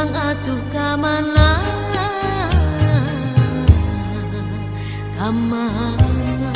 Engkang atuh ka mana? Ka mana?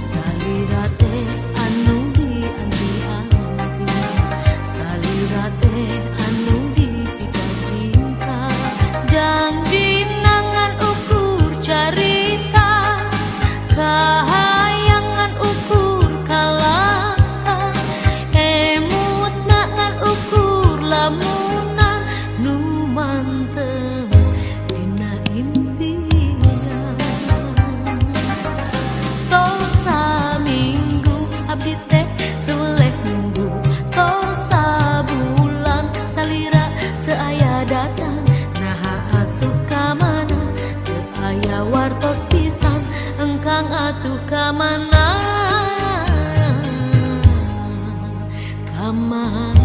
Salira teh anu dianti-anti, salira teh anu dipika cinta. Janji nangan ukur carita, kahayangan ukur kalangka, emut nangan ukur lamunan nu mantep dina impian. Tos saminggu abdi teh teu nunggu, tos sabulan salira teu aya datang. Naha atuh ka mana teu aya wartos pisan. Engkang atuh ka mana? Ka mana?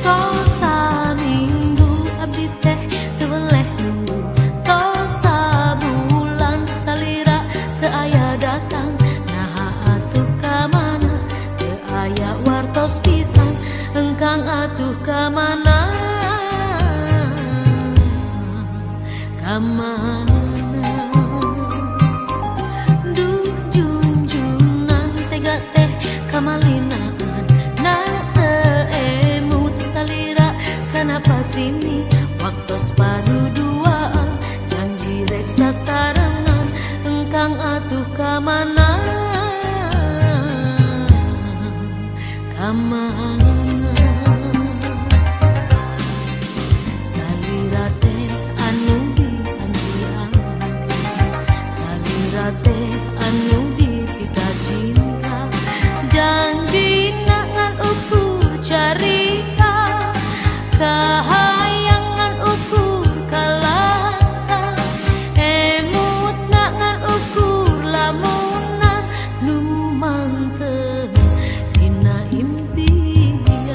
Tos saminggu abdi teh teu weleh nunggu, tos sabulan salira teu aya datang. Naha atuh ka mana teu aya wartos pisan. Engkang atuh ka mana? Ka mana? Duh junjunan tega teh kamalinaan, na teu emut salira kana pasini. Waktos paduduaan janji rek sasarengan. Engkang atuh ka mana? Ka mana? Salira teh anu dianti-anti, salira teh anu dipika cinta. Janji nangan ukur carita, kahayangan ukur kalangka, emut nangan ukur lamunan nu mantep dina impian.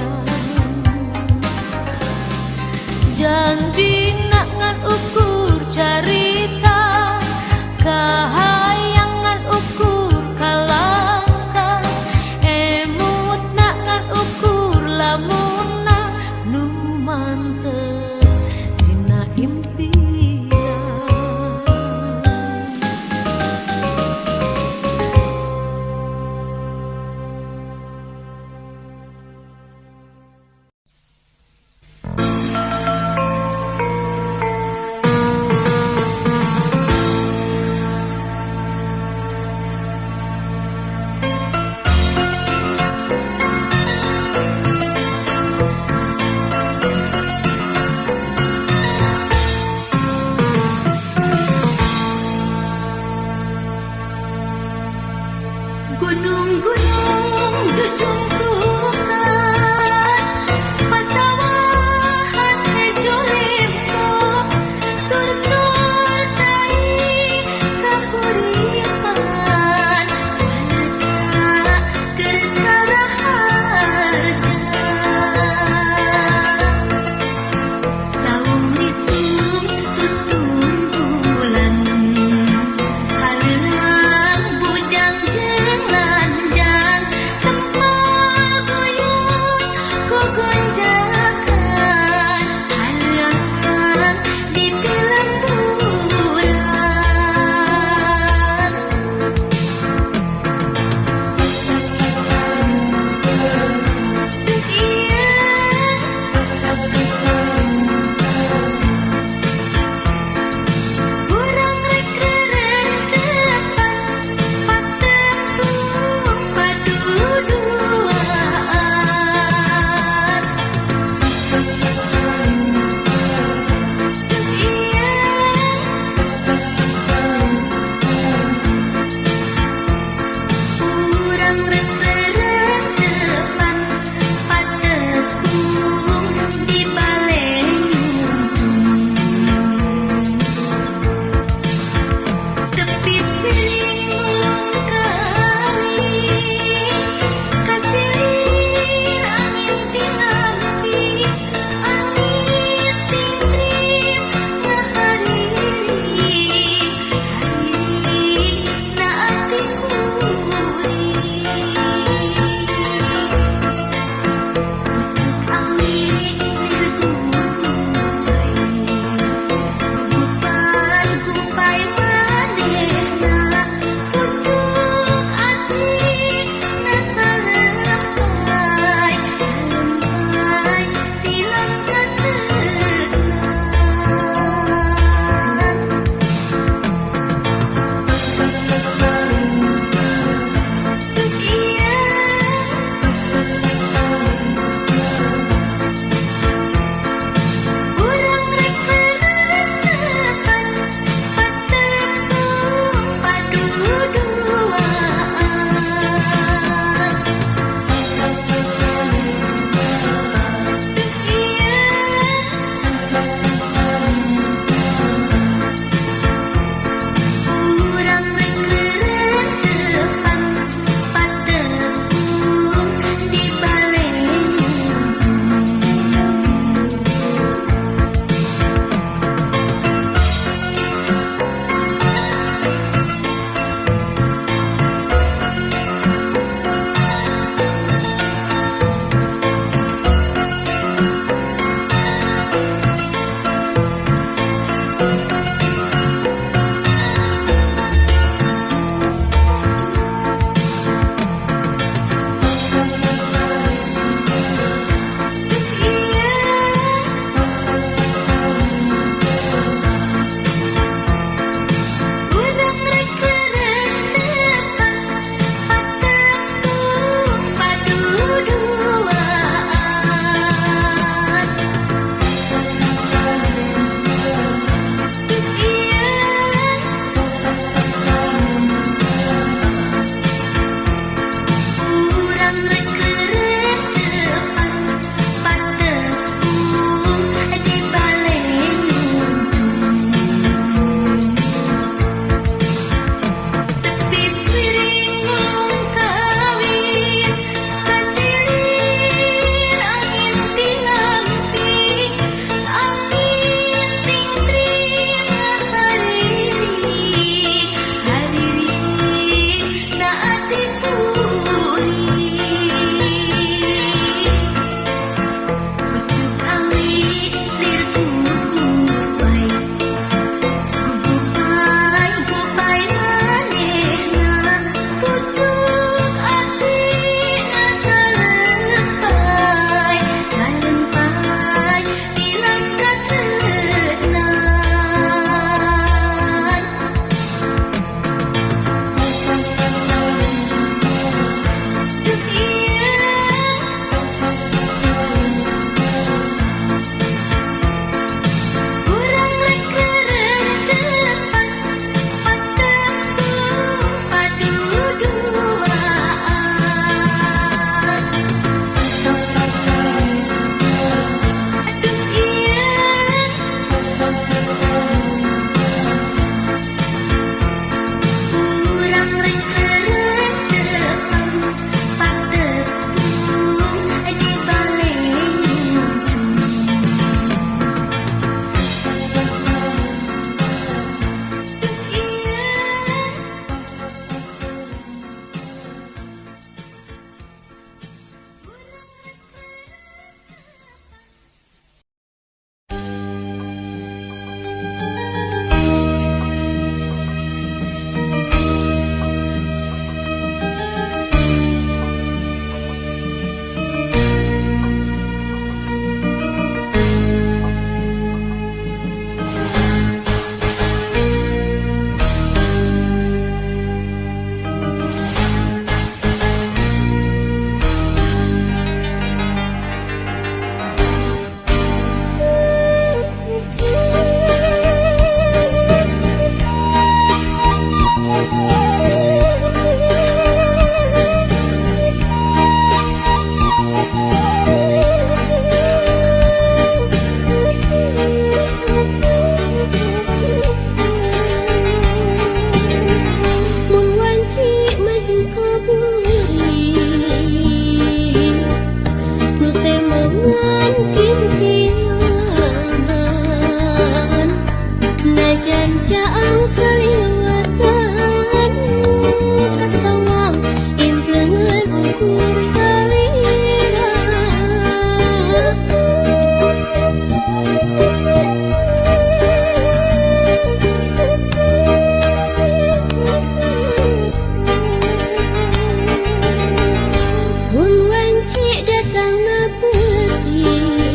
datangna peuting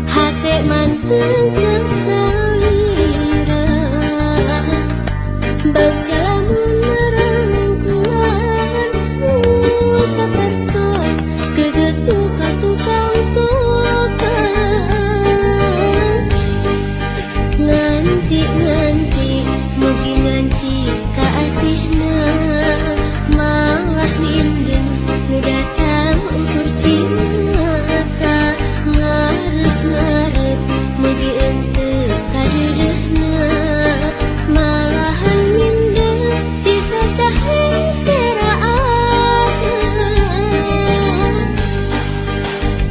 hate manteng ka salira bagja lamun marangkulan sapertos gegetu ka tukang tukang nganti-nganti mugi nganci ka asihna malah mindeng nu datang ukur cinta ngarep-ngarep mugi henteu kadeudeuhna malahan mindeng cisacah seraahna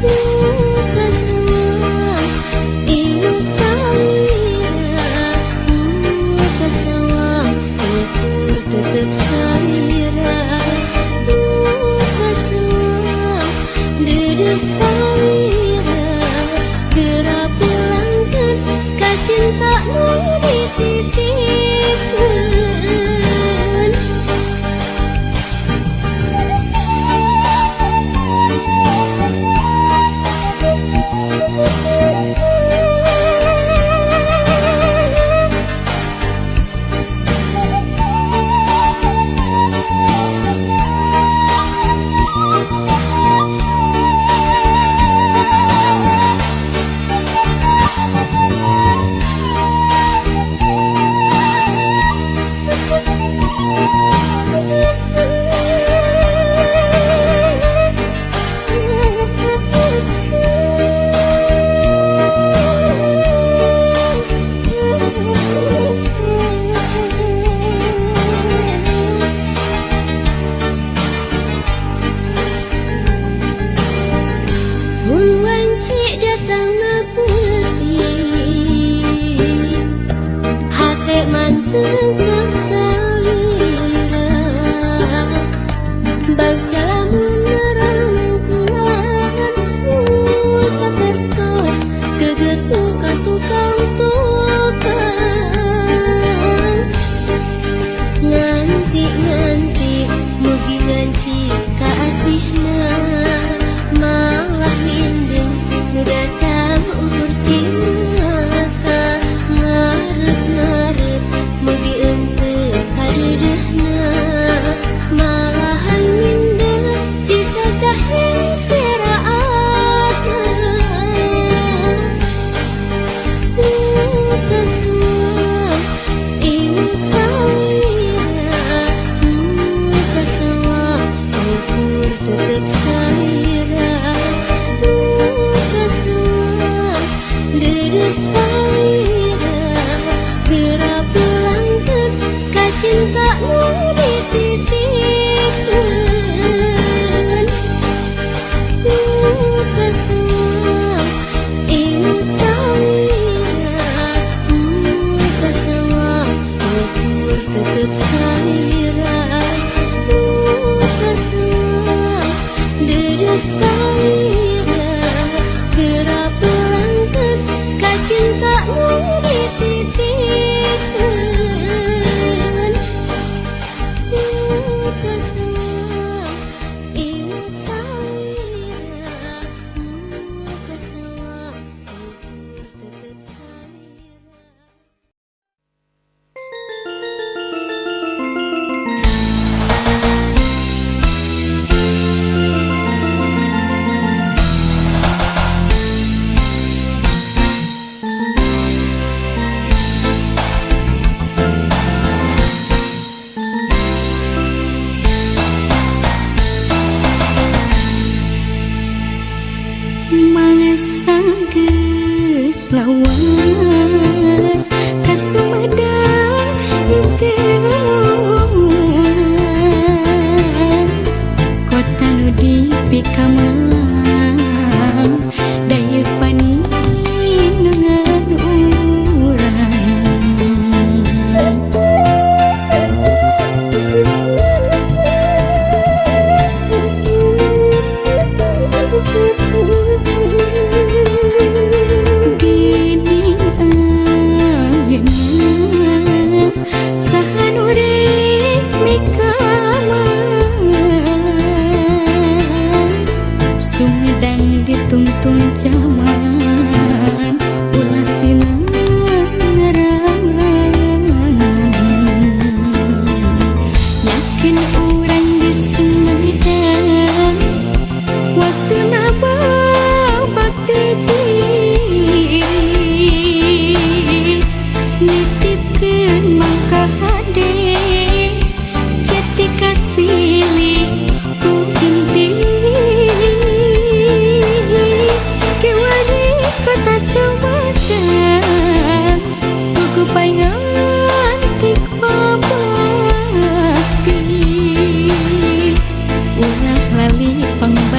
nu kasawang imut salira nu kasawang ukur tetep salira nu kasawang deudeuh salira geura pulangkeun ka cinta nu dititipkeun. Mun wanci datangna peuting hate manteng ka salira bagja lamun marangkulan sapertos gegetu ka tukang tukang nganti-nganti mugi nganci ka asihna malah mindeng nu datang ukur cinta ngarep-ngarep mugi henteu kadeudeuhna malahan mindeng cisacah seraahna nu kasawang imut salira nu kasawang ukur tetep salira nu kasawang deudeuh salira geura pulangkeun ka cinta nu dititipkeun nu kasawang imut salira nu kasawang ukur tetep salira nu kasawang deudeuh salira geura pulangkeun ka cinta nu dititipkeun nu kasawang imut salira nu kasawang ukur tetep salira. Mangsa geus lawas ka Sumedang teu kota nu dipikamelang dayeuh paninengan urang. Geuning ayeuna saha nu rek mikameun. Nyeri pang